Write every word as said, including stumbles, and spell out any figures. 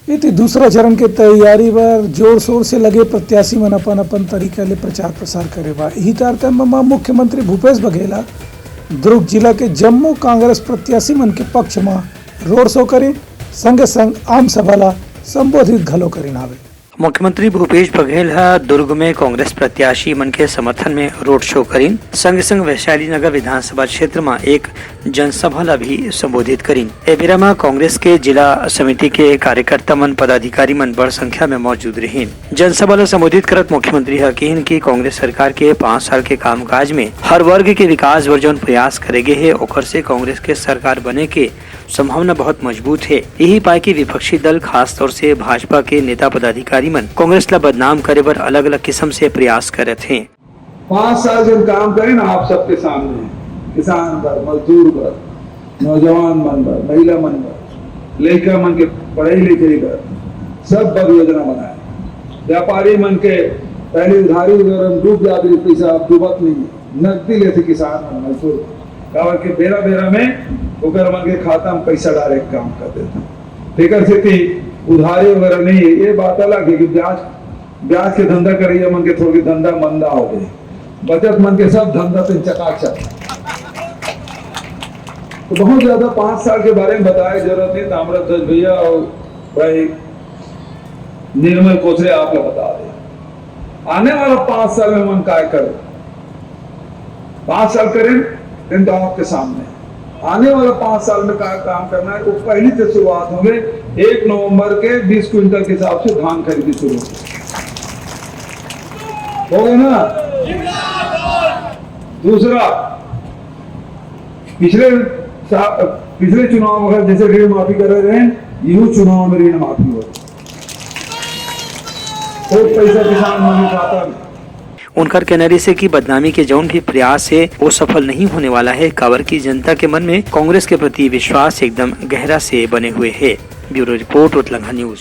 एती दूसरा चरण के तैयारी बर जोर शोर से लगे प्रत्याशी मन अपन अपन तरीका ले प्रचार प्रसार करे बा। इही तारतम्य म मुख्यमंत्री भूपेश बघेल ह दुर्ग जिला के जम्मो कांग्रेस प्रत्याशी मन के पक्ष म रोड शो करिन, संगे संग आम सभा ला संबोधित घलो करिन हावे। मुख्यमंत्री भूपेश बघेल ह दुर्ग में कांग्रेस प्रत्याशी मन के समर्थन में रोड शो करिन, संगे संग वैशाली नगर विधानसभा क्षेत्र म एक जनसभा ला भी संबोधित करिन। ए बेरा म कांग्रेस के जिला समिति के कार्यकर्ता मन, पदाधिकारी मन बड़ संख्या में मौजूद रहिन। जनसभा ला संबोधित करत मुख्यमंत्री ह किहिन कि कांग्रेस सरकार के पाँच साल के कामकाज में हर वर्ग के विकास बर जौन प्रयास करे गे हे, ओकर से कांग्रेस के सरकार बने के संभावना बहुत मजबूत हे। यही पाय कि विपक्षी दल, खासतौर से भाजपा के नेता पदाधिकारी मन कांग्रेस ला बदनाम करे बर अलग-अलग किस्म से प्रयास करत हें। पाँच साल जब काम करें ना, आप सबके सामने, किसान बर, मजदूर बर, नौजवान मन बर, महिला मन बर, लइका मन के पढ़ाई लिखाई बर, सब बर योजना बनाए। व्यापारी मन के पहले उधारी वगैरह में डूब जात रही पैसा, अब डूबत नहीं है। नकदी लेथे किसान मन, मजदूर, काबर के बेरा बेरा में ओकर मन के खाता में पैसा डाले के काम कर देथे। तेकर सेती उधारी वगैरह नहीं है। ये बात अलग है कि ब्याज, ब्याज के धंधा करइया मन के थोड़ी धंधा मंदा हो गए, बचत मन के सब धंधा से चकाचक। तो बहुत ज्यादा पाँच साल के बारे में बताए जरूरत नहीं, ताम्रध्वज भैया और भाई निर्मल कोचरे आप लोग बता दे, आने वाला पाँच साल में हमन काय करबो। पाँच साल करें, दिन तो आपके सामने। आने वाला पाँच साल में काय काम करना है, वो पहली से शुरुआत होंगे। एक नवंबर के बीस क्विंटल के हिसाब से धान खरीदी शुरू होगी। हो गया ना? दूसरा, पिछले सा-, पिछले चुनाव वक्त जैसे ऋण माफी करे रहे, यहू चुनाव में ऋण माफी हो। कोई पैसा किसान मन के खाता में। उनकर कहना रहिस हे कि बदनामी के जौन भी प्रयास हे, वो सफल नहीं होने वाला हे, काबर कि जनता के मन में कांग्रेस के प्रति विश्वास एकदम गहरा से बने हुए हे। Bureau report, Utlangha news.